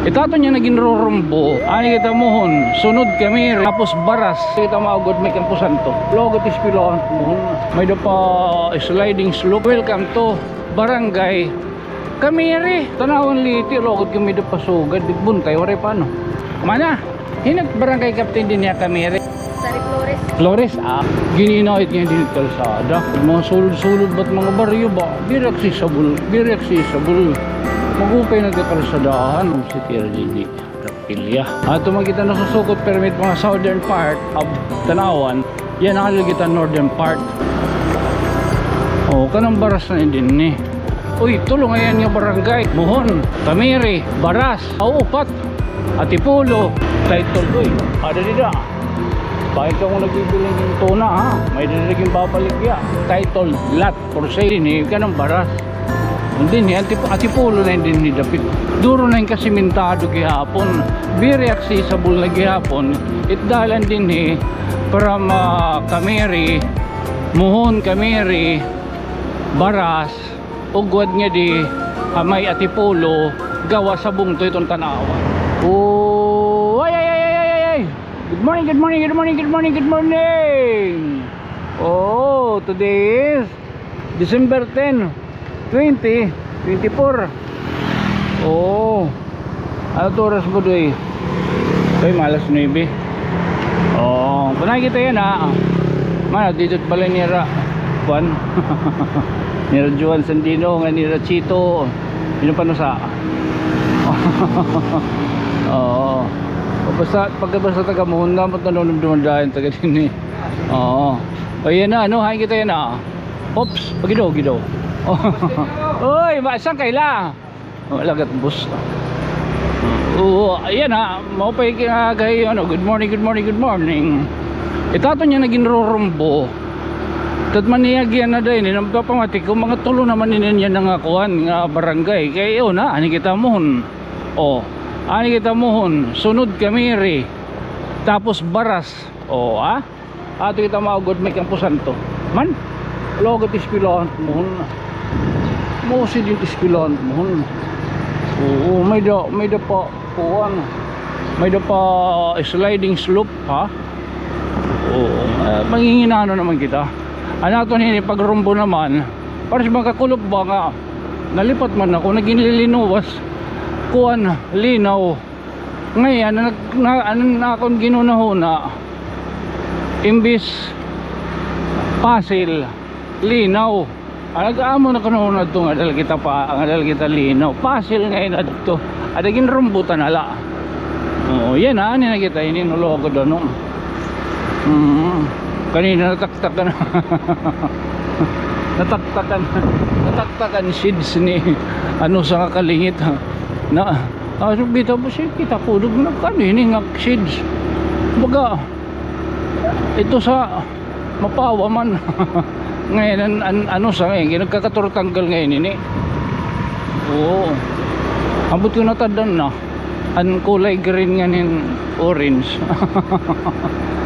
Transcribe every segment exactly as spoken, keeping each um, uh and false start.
Itaton niya nagin rurumbo. Ani kita muhon, sunod Camiri, tapos Baras. Kita maugod may Camposanto. Lugod eskwelahan muhon. May-ada pa sliding slope. Welcome to Barangay Camiri. Tan-awan Leyte, lugod kami da pasugad. Buntay, waray pa ano. Mana? Hin-o it barangay captain dinhi ha Camiri? Sari Flores. Flores, ah. Gininahit niya dinhi kalsada. Mga sulod-sulod ba it mga baryo ba? Very accessible, very accessible. Mag-upay na it kalsadahan. Ang City R D D. Kapilya. Ato man kita nasusukot permit mga southern part of Tanauan. Yana, adi kita northern part. O, kanan Baras na dinhi. Uy, tulo ngay-an nga barangay. Muhon, Camiri, Baras, aw, upat. Antipolo, title, uy, ada dida. Bakit ka mo nagbibiling tuna, ha? May-ada dida ginbabaligya. Title, lot, for sale, dinhi, kanan Baras. Dinhi, Antip-, Antipolo na dinhi dapit. Duro na hin kasimentado gihapon. Very accessible na gihapon. It dalan dinhi, from, ah, Camiri, Muhon, Camiri, Baras, ugwad ngadi ha may Antipolo, gawas ha bungto iton Tanauan. Oh, ay, ay, ay. Good morning, good morning, good morning, good morning, good morning. Oh, today is December ten, twenty twenty-four. Oh. Ano it oras mo, Doy? Doy, mga alas nuebe. Oh, kunay kita yana, ah. Mana, dito pala nira, kuan. Nira Juan Sandino, nga nira Chito. Sino pa no sa? Oo. Basta, pagka basta taga Muhon na, ba't nanunod duman dahil taga din eh? Oo. O, yan na, ano, hain kita yana. Oops, pagidaw, gidaw. Oy, ma-, saan kaila? Oh, lagat bus. Oo, ayan ha. Maupay nga kay, ano, good morning, good morning, good morning. Itaton niya nagin rurumbo. Tat maniyag yana day, ni nagpapamati ko, mga tulo naman ini niya nga kuan, nga barangay. Kay, yun ha, ani kita muhon. Oh, ani kita muhon. Sunod Camiri. Tapos Baras. Oh, ha? Ato kita maugod may Camposanto. Man, lugod eskwelahan muhon. Mao sini it eskwelahan muhon. Oo, may-ada, may-ada pa, kuan. May-ada pa sliding slope, ha? Oo, ah, manginginano naman kita. An aton hini pagrumbo naman, para sa mga kakulop ba nga, nalipat man ako, nagin lilinowas. Kuan, linaw. Ngay-an, na, na, an akon ginhunahuna, imbis pasil, linaw. An nag-amo na kuno adto nga dal kita pa, nga dal kita linaw. Pasil ngay-an adto. Ada ginrumbutan na la. Oo, yana, ani na kita, ini nuloko dono. Mm. Kanina nataktakan. Nataktakan. Nataktakan seeds ni, ano, sa kakalingit, ha. Na, ah, so, bitaw po siya, kita ko, dug-, nagkano ini nga seeds? Baga, ito sa Mapawa man. Ngay-an, an, an, ano sa ngay-an, nagkakaturtanggal ngay-an ini. Oo. Ambot ko natad-an na. An kulay green ngan hin orange.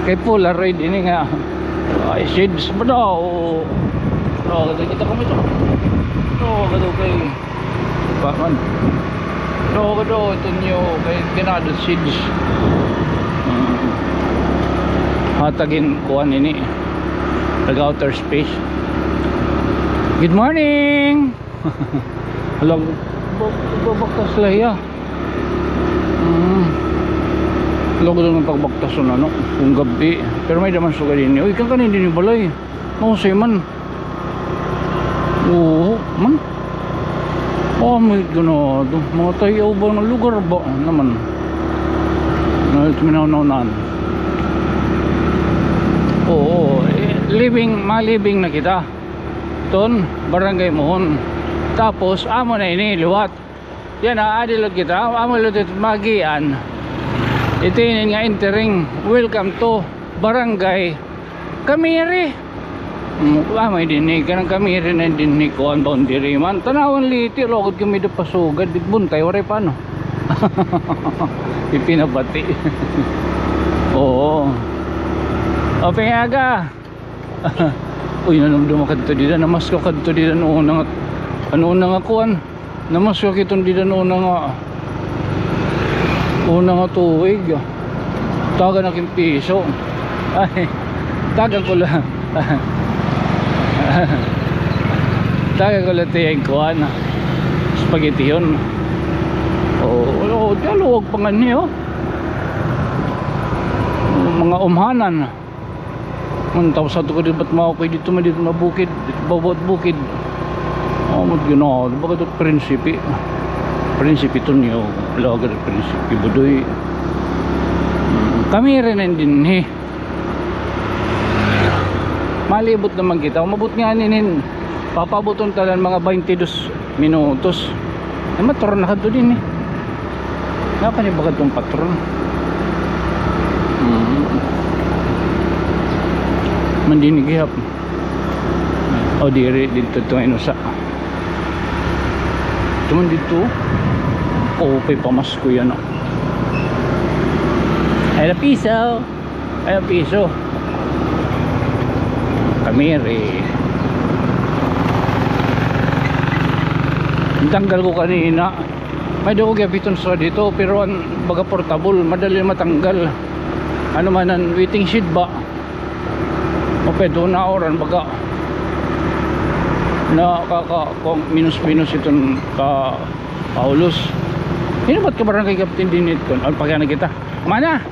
Kay Polaroid ini nga. Ay, shades pa daw. Oh, kita kami to. Oh, kay Pa man. No, no, ito niyo kay Ganado Seeds. Mm. Hatag hin kuan ini. Taga outer space. Good morning. Alam, bu-, bubaktas la hiya. Mm. Lugod an pagbaktas, ano, kung gabi. Pero may-ada man sugad ini. Uy, kan kanin din yung balay. Mahusay man. Oo, man. Oh, may ganado. Mga tayaw ba nga lugar ba? Naman. Na, ito minaw-naw na. Oo, eh, living, ma-living na kita. Ton, Barangay Muhon. Tapos, amo na ini, liwat. Yana, adi la kita. Amo la ito magian. Ito ini nga entering. Welcome to Barangay Camiri. Mm, ah, may dinhi, kanang Camiri na dinhi, kuan, boundary man. Tanauan Leyte, lugod kami da pasugad, di buntay, waray pa, no? Ipinabati. Oo. O, pingaga. Uy, nanumdum kadto dida, namasko kadto dida, ano na nga, ano na nga, kuan. Namasko kiton dida, ano na nga. Una nga tuig. Tagan ak hin piso. Ay, tagan ko la. Tagan ko la tiya hin kuan. Spaghettihon. Oo, oo, tiya luwag pa ngani, oh. Mga umhanan. Ang tawag sa tukod, ba't mao kay dito man, dito mabukid, dito bawat bukid. Oh, mat gina, di ba kato prinsipe? Prinsipe Tonyo, laga ni Prinsipe Budoy. Hmm, kami rin ang dinhi. Malibot naman kita. Umabot nga ninin, papabuton talan mga baynte dos minutos. Ay, matron na kadto dinhi. Napa ni ba kadtong patron? Hmm. Man dinhi gihap. O, diri, dito to, inusa. Tuman dito. O, pay pamasko yan, oh. Ay, la piso. Ay, la piso. Kami ri. Ang tanggal ko kanina. May dugo gapiton sa dito, pero ang baga portable, madali matanggal. Ano man ang waiting shed ba? Mapwede na oran baga. Na kaka, kung minus-minus iton ka paulos. Hinabat ka barangay captain din iton. Ano pa kaya na kita? Mana?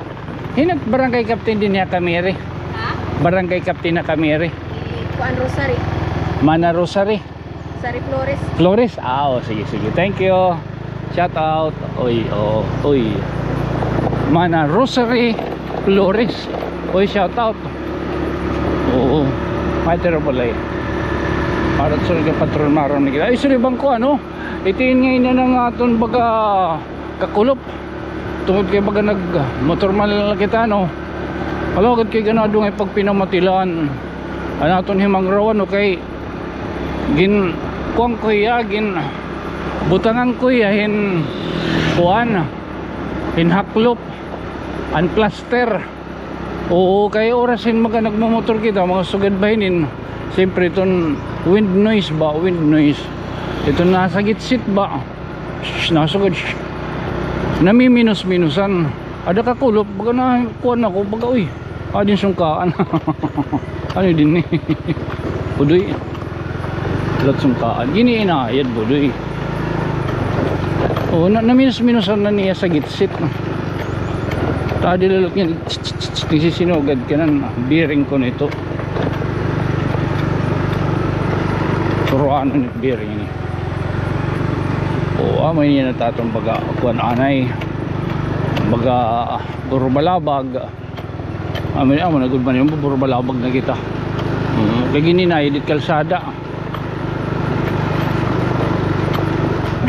Hinat barangay captain din niya kami ri. Ha? Barangay captain na kami ri. Eh, kuan Rosary. Mana Rosary. Sari Flores. Flores? Ah, oh, sige, sige. Thank you. Shout out. Oy, oh, oy. Mana Rosary Flores. Oy, shout out. Oo. May tira pala eh. Para sa mga patron maron ni kita. Ay, sorry, bangko, ano? Itin nga ina ng aton baga kakulop. Tungod kay baga nag motor man lang kita, no? Alagad kay ganado nga pagpinamatilan. An aton himangrawan, okay? Gin, kuan ko iya, gin, butangan ko iya hin, kuan, hin haklop, an plaster. Oo, kay oras hin mga nagmumotor kita, mga sugad ba hinin, siyempre, iton wind noise ba, wind noise. Iton nasa gitsit ba, shh, nasugad, shh. Namiminos-minusan. Ada ka kulop, baga na, kuan ako, baga, uy. Adin sungkaan. Ano din ni? Budoy. Lat sungkaan. Gini inayad, Budoy. Oh, na, naminus-minusan na niya sa gitsit. Tadi lalot niya, tss, tss, tss, tss, nisisinugad ka na, bearing ko nito. Turuan ni bearing ni. Oh, amo niya natatong baga, kuan anay. Baga, ah, burbalabag. Amo, amo na gud man yun, burbalabag na kita. Mm, kay gini na, edit kalsada.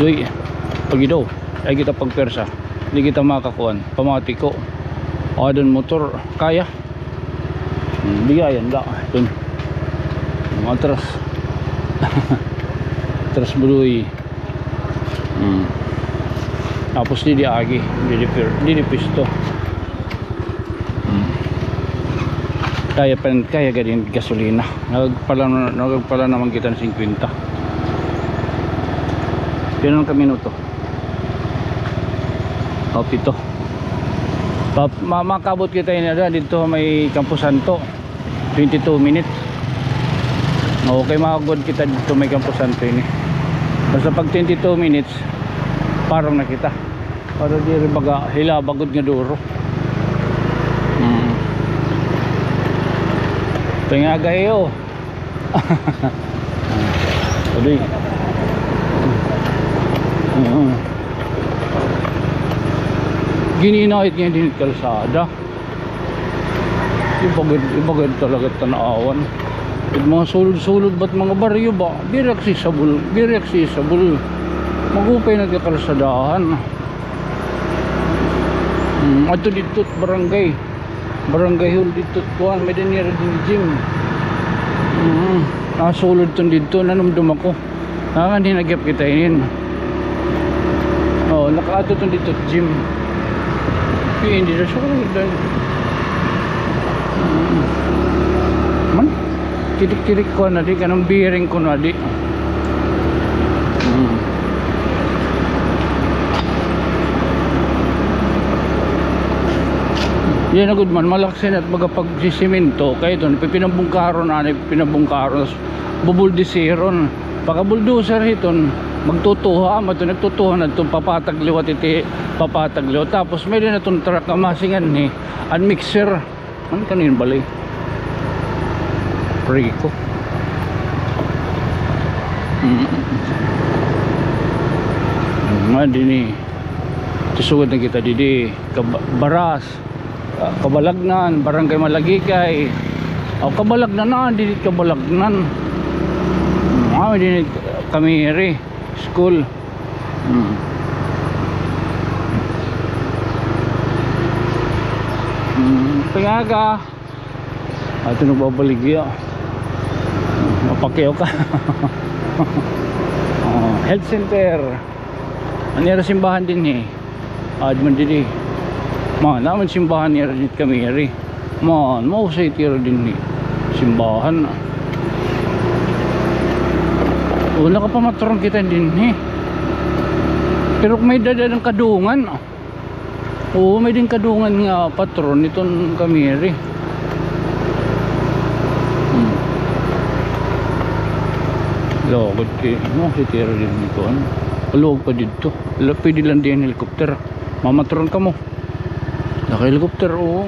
Doy, pag daw, ay kita pagpersa. Di kita makakuan, pamati ko. Adan motor, kaya. Hmm, bigayan da. Ito. Mga atras. Atras buloy. Hmm. Tapos didi agi, didi pir-, didi pisto. Hmm. Kaya pa, kaya gad hin gasolina. Nagpala, nagpala naman kita ng singkwenta. Pila na ka minuto? O, pito. Pa, ma, makabot kita ini ada dito may Camposanto. Twenty-two minutes. Okay, makagod kita dito may Camposanto ini. Basta pag twenty-two minutes, parang na kita. Para diri baga hilabagod nga duro. Hmm. Ito nga gayo. Tuloy. Mm. Gininahit niya din kalsada. Iba gud, iba gud talaga tan-awan. It mga sulod-sulod ba't mga baryo ba? Very accessible, very accessible. Magupay na kalsadahan. Hmm, adto didto barangay. Barangay hall didto, kuan, may dinira din gym. Mm. Nasulod ton didto, nanumdum ako. Nangan hinagyap kita inin. Oh, nakaadto ton didto gym. Hindi na siya kaya dan. Mm. Man? Kirik-kirik ko na di, kanang bearing ko na di. Hmm. Di na gud man, malaksi na it baga pagsisimento. Kay iton, pipinabungkaron, anay, pipinabungkaron. Tas bubuldisiron. Pagka-bulldozer hiton, magtutuha, amo iton, nagtutuha na iton, papatag liwat iti, papatag liwat. Tapos, may-ada na iton truck nga masingan ni, an mixer. Ano kanin bali? Rico. Mm. Nga dinhi. Tusugad na kita didi. Kab-, Baras. Ah, Cabalagnan, Barangay Malagikay. O, Cabalagnan na, didi Cabalagnan. Nga dinhi Camiri School. Hmm. Hmm, pangaga. Ato nagbabaligya. Mapakyaw ka. Oh, health center. An ira simbahan dinhi. Aad man didi. Ma, naa man simbahan nira dinhi Camiri. Man, mausay it ira dinhi. Simbahan. O, nakapamatron kita dinhi. Pero may dada ng kadungan. Oo, may-ada kadungan nga patron iton Camiri. Hmm. Lugod kay, no, si tira dinhi kuan. Lugod pa didto. La, pwede la dinhi helicopter. Mamatron kamo. Naka-helicopter, oo.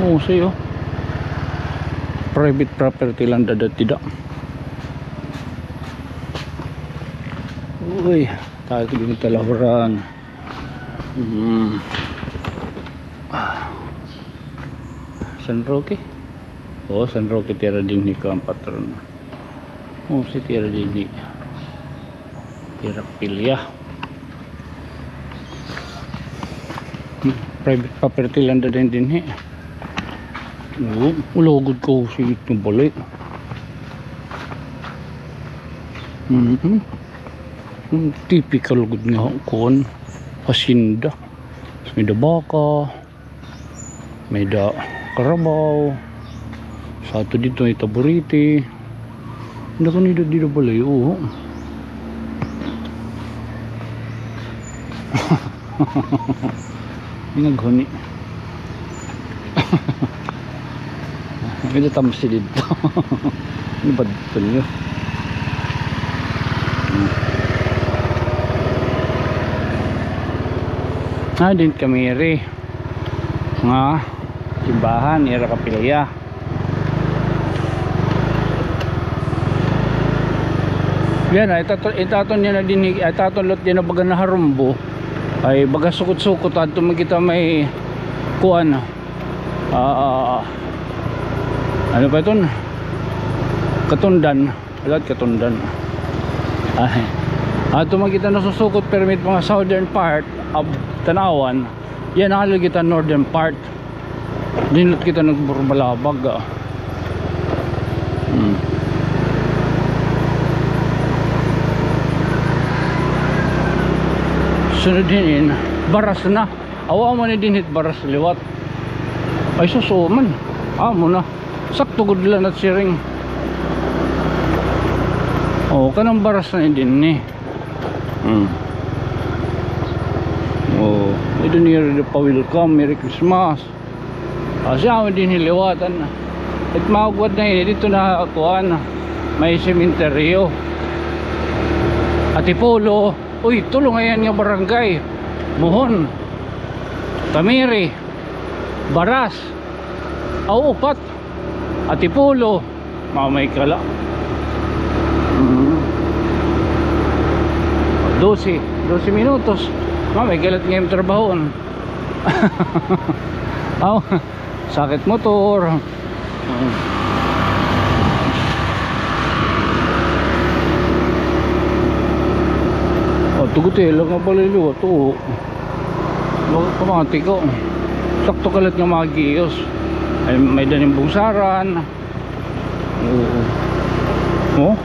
Oo, sayo. Private property la dida. Uy, tayo din talahuran. Hmm. Ah. San Roque? Oo, San Roque tira dinhi kuan patron. Oo, si tira dinhi. Tira pilya. Hmm, private property la dida dinhi. Oo, lugod ko si itong bali. Mm-hmm. Hmm, typical gud nga kuan, hacienda. May-ada baka, may-ada karabaw. Sa ato didto may taburiti. Dako ni dida balay, oo. Naghuni. May tamsi didto. Ano ba didto niyo? Ah, dinhi Camiri. Nga simbahan, ira kapilya. Yan, ay tato-, itaton niya na dinhi, ay taton lot din na baga naharumbo. Ay baga sukot-sukot, adto man kita may kuan. Ah, ano pa iton? Katundan. Lahat Katundan. Ay. Adto man kita nasusukot, pero may mga southern part of Tanauan. Yan, halo kita northern part. Dinhi kita nagburbalabag, ah. Hmm. Sunod hinin, Baras na. Awa man ni dinhi it Baras liwat. Ay, sus, oo man. Amo na. Sakto gud la na siring. Oh, kanan Baras na dinhi. Hmm. Oh, ito ni pa-welcome, Merry Christmas. Ah, siya man dinhi liwat, an, it maugwad na ini, didto na kuan, may sementeryo. Antipolo, uy, tulo ngay-an nga barangay. Mohon, Camiri, Baras, aw, upat. Antipolo, mamay kala. Mm. Dose, dose minutos. Mamay kala nga imo trabahoon. Aw, sakit motor. O, tugot eh, lang nga pala liwat, oo. Mag-, pamati ko. Sakto kalat nga magiyos. Ay, may daning bungsaran. Oo. Oh?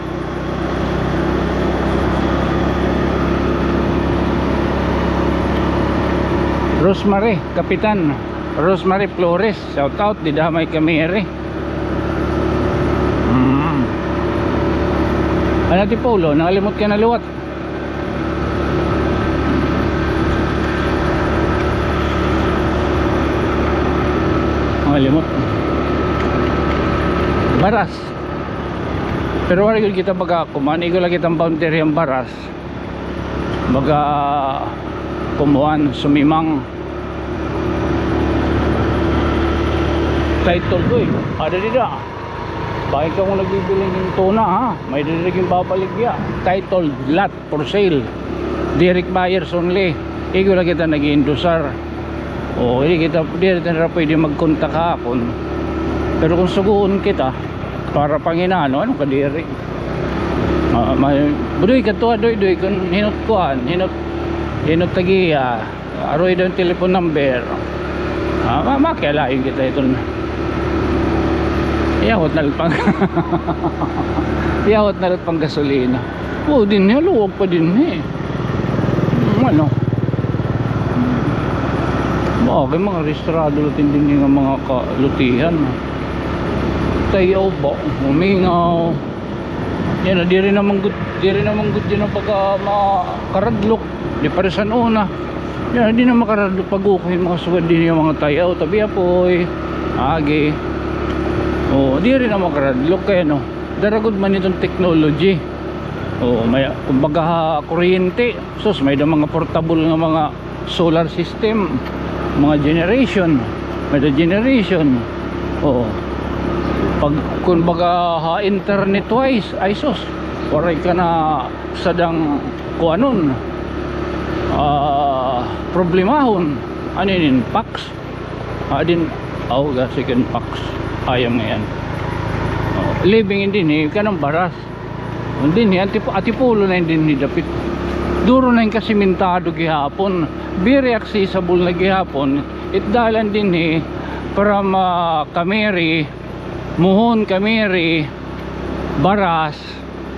Rosemary, Kapitan. Rosemary Flores, shout out, dida ha may Camiri. Mm. Ano, Antipolo, nangalimot ka na liwat? Limot. Baras. Pero waray gud kita baga kuman, igo la kita boundary an Baras. Baga kumuan, sumimang. Title ko eh. Ada dida. Bakit ka mo nagbibiling ng tuna, ha? May dida naging babaligya. Titled lot for sale. Direct buyers only. Igo la kita nag-iindusar. O, di kita, di kita na pwede magkontak ha akon. Pero kung sugoon kita, para panginano, ano ka diri? Ah, may, budoy ka to, doy, doy, kung hinot kuan, hinot, hinot tagiya, aroy daw telephone number. Ah, ma-, makialayon kita iton. Iyawat na pang, iyawat na pang gasolina. O, dinhi, luwag pa dinhi. Hmm, ano? Bagay, mga rehistrado la dinhi nga mga kalutihan. Tayaw ba? Humingaw. Yan na, diri naman gud, diri naman gud yan an pagka makaradlok. Di paresan una. Yan, di na makaradlok pag-ukay, mga sugad dinhi an mga tayaw. Tabi apoy, agi. O, diri na makaradlok kay ano. Dara gud man iton technology. O, may, kumbaga, ha, kuryente. Sus, may da mga portable nga mga solar system, mga generation, may da generation. Oo. Pag, kumbaga, ha, internet wise, ay sus, waray ka na sadang kuanon, ah, problemahon. Ano yun, fax? Ah, din, aw, ga, second fax. Ayam nga yan. Oh, living in dinhi, kanang Baras. Dinhi, Antip-, Antipolo na dinhi dapit. Duro na yung kasimintado gihapon. Very accessible na gihapon. It dalan dinhi para ma-, Camiri, Mohon, Camiri, Baras,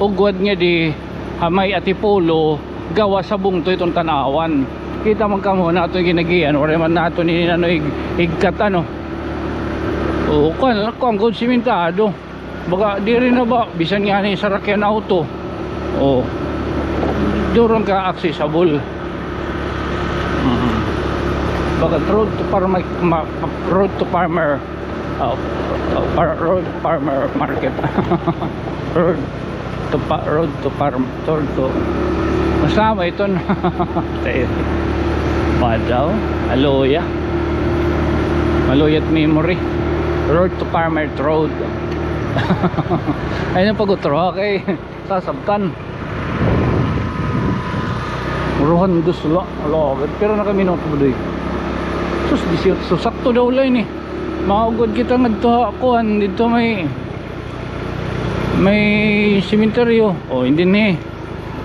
ugwad nga di, ha may Antipolo, gawas ha bungto iton tan-awan. Kita man kamo naton ginagian, waray man naton ini ano ig-, igkat ano. O, kuan, kuan gud simentado. Baga, diri na ba, bisan nga ni sarakyan auto. O. Duron ka accessible. Mm. Baga, road to farmer, ma-, road to farmer. O, o, par-, road farmer market. Road to pa-, road to farm, road to. Masama iton. Tayo. Madaw. Aloya. Maloya't memory. Road to Farmer Road. Ay, napag-utro kay sasabtan. Uruhan dos la. Ala, pero na kami nung tubudoy. Sus, disiotso. Sakto daw la ini. Maugod kita ngadto ha kuan, didto may, may sementeryo. O, hindi ni.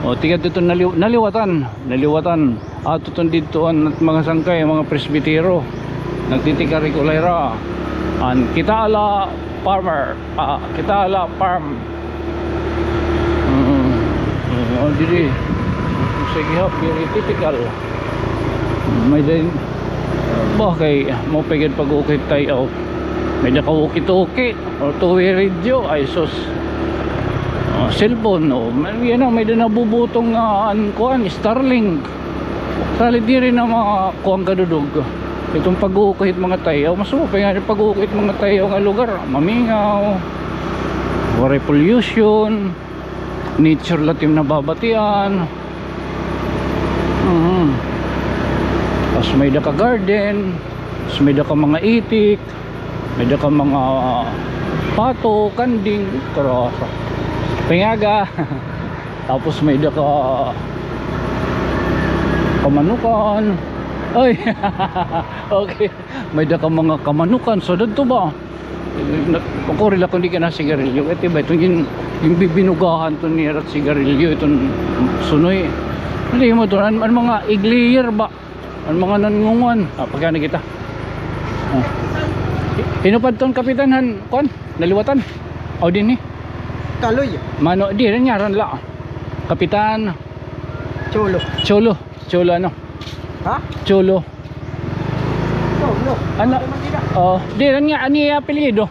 O, tiga didto naliw-, naliwatan. Naliwatan. Ato ton didto an mga sangkay, mga presbitero. Nagtitikari ko la hira. An kita la farmer, ah, kita la farm. Mm. Mm, o, didi. Sige ho, very typical. May din. Ba, kay, mao pa gud pag-ukit tayo. May da ka walkie-talkie. O, two-way radio, ay sus. O, cellphone, o. May, yan na, may da nabubutong nga, an, kuan, Starlink. Salit diri na mga kuan kadudog. Iton pag-uukay hit mga tayaw, mas okay nga pag-uukay hit mga tayaw nga lugar. Mamingaw. Waray pollution. Nature la it im nababatian. Mhm. Tas may da ka garden. Tas may da ka mga itik. May da ka mga pato, kanding, tara. Pangaga. Tapos may da ka kamanukan. Ay. Okay. May da ka mga kamanukan. So, dadto ba? Makuri la kung di ka na sigarilyo. Ito ba? Ito yung, yung bibinugahan to niya at sigarilyo. Itong sunoy. Hindi mo to. An, an mga igliyer ba? An mga nangunguan. Ah, pagkano kita? Ah. Hinupad ton kapitan han, kuan? Naliwatan? Aw, din eh. Kaloy. Mano, di rin nga ran la. Kapitan. Cholo. Cholo. Cholo ano? Ha? Cholo. Cholo. Ano? Ano man sila? Oh, di rin nga, ani apelyido?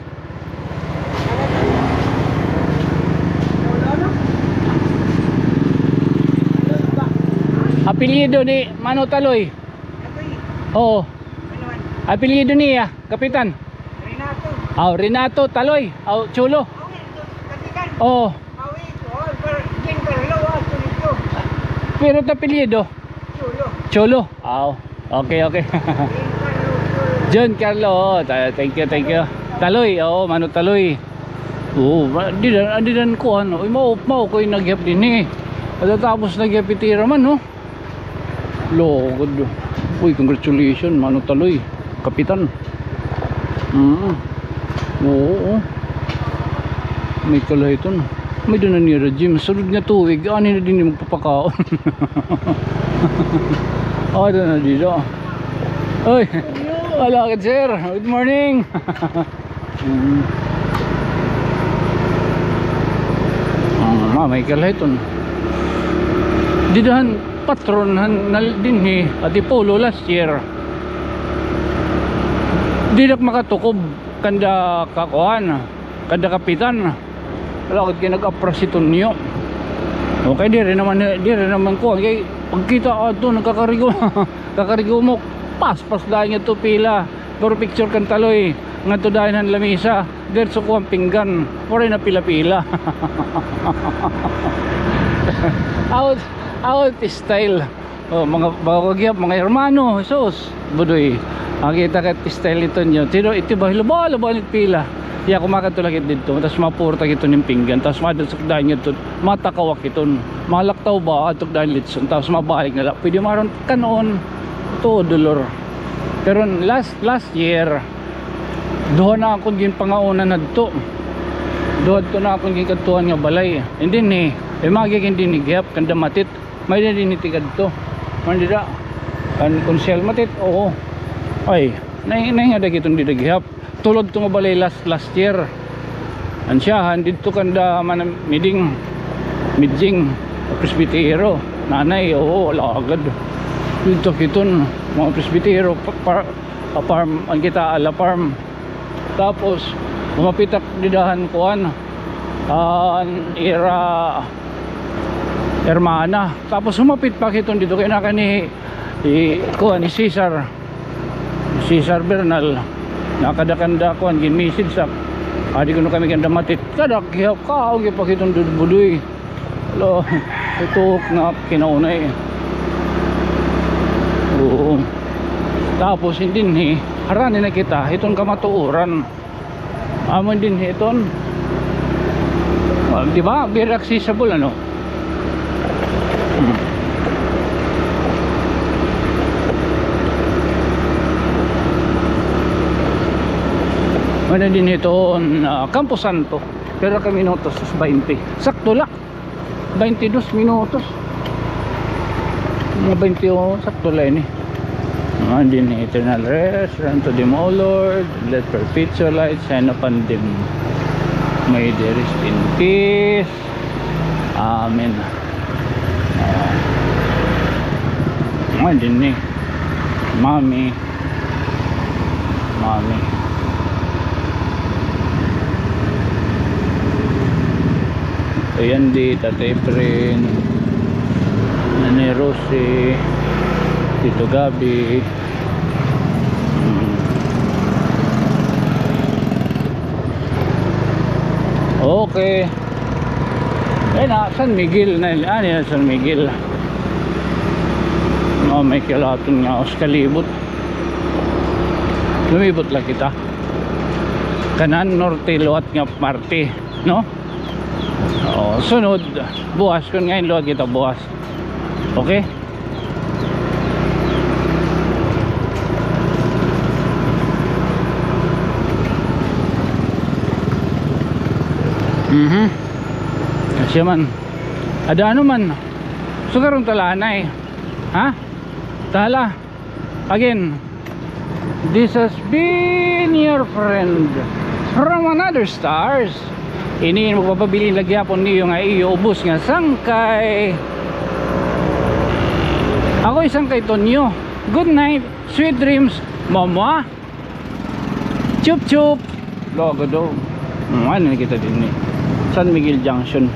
Apelyido ni Mano Taloy. Oo. Apelyido niya, Kapitan. Aw, Renato Taloy. Aw, Chulo. Oo. Pero ta apelyido? Chulo. Aw. Okay, okay. John Carlo. Oh, ta-, thank you, thank you. Taloy, oo, Mano Taloy. Oo, ma-, di dan, di dan kuan. Uy, mao, mao ko yung nagyap din eh. Tapos nagyap itira man, no? Lugod. Uy, congratulations, Mano Taloy. Kapitan. Mm. Oo, oo. May kalahiton. May duna nira, Jim. Sunod nga tuig, ani na din magpapakaon. Oh, duna dito. Oy. Wala ka, sir. Good morning. Mm. Ah, ma, may kalahiton. Didahan patron han nal-, dinhi, Antipolo last year. Didak makatukob kanda kakuan, kanda kapitan. Wala, kay nag-apras si Tonyo. Okay, diri naman, diri naman kuan. Kay pagkita adto, nagkakarigo, kakarigumok. Paspas dayon ngadto pila. Pero picture kan Taloy, ngadto dayon han lamisa, diretso kuan pinggan, waray na pila-pila. Out, out style. Oh, mga, mga kagyap, mga hermano, Jesus, Budoy. Makita ka style ni Tonyo. Sino, ito ba, laba-laba ni pila. Iya, kumakadto la kita didto. Tapos mapurta kita hin pinggan. Tapos madulsok dayon ngadto, matakawak iton. Malaktaw ba, adto dayon litson. Tapos mabalik na la. Pwede maron kanon. Ito, dolor. Pero last, last year, duha na akon ginpangaunan hadto. Duha adto na akon ginkadtuan nga balay. And then, eh, may mga gigin din ni gihap, kanda Matit. May na din ni tigadto. Man dida, kan Konsehal Matit, oo. Ay, nay, nay nga dagiton dida gihap. Tulo adto nga balay last, last year. An siyahan didto kanda Mana Miding, Midjing, Presbitero. Nanay, oo, alagad. Didto kiton, mga Presbitero, pa, pa, pa-farm, an kita, ala farm. Tapos, humapit ak dida han kuan, an ira hermana. Tapos, humapit pa kiton didto kay nakani, i, kuan, ni Cesar. Cesar Bernal, nakada kanda kuan, gin-message sa. Adi kuno kami kanda Matit. Kada kihap ka, ang gipakiton dud Budoy. Lo, ito nga kinaunay. Oo. Tapos, hindi ni, harani na kita, iton kamatuoran. Amo dinhi iton. Ah, di ba? Very accessible, ano? Hmm. Ano dinhi iton, ah, Campo Santo. Pero ka minutos, baynte. Sakto la. Baynte dos minutos. Mga baynte, oh, sakto la ini. Ah, dinhi, Eternal Rest, Santo Dimo, O Lord, let perpetual light shine upon them. May they rest in peace. Amen. Ah, dinhi. Mami. Mami. Kuya Andy, Tatay Pring, Nanay Rosie, Tito Gabi. Hmm. Okay. Ayan na, San Miguel na, ah, yan, San Miguel. Oh, may kilaton nga os kalibot. Lumibot la kita. Kanan norte liwat nga parte, no? Oh, sunod, buwas, kun ngain liwat kita buwas. Okay? Mhm. Asya man. Ada ano man. Sugaron ta la anay. Ha? Tala. Again, this has been your friend from another stars. Ini magpapabilin la gihapon niyo nga iyo ubos nga sangkay. Ako isang kay Tonyo. Good night, sweet dreams, mama. Chup chup. Logo daw. Hmm, ano na kita dinhi? San Miguel Junction.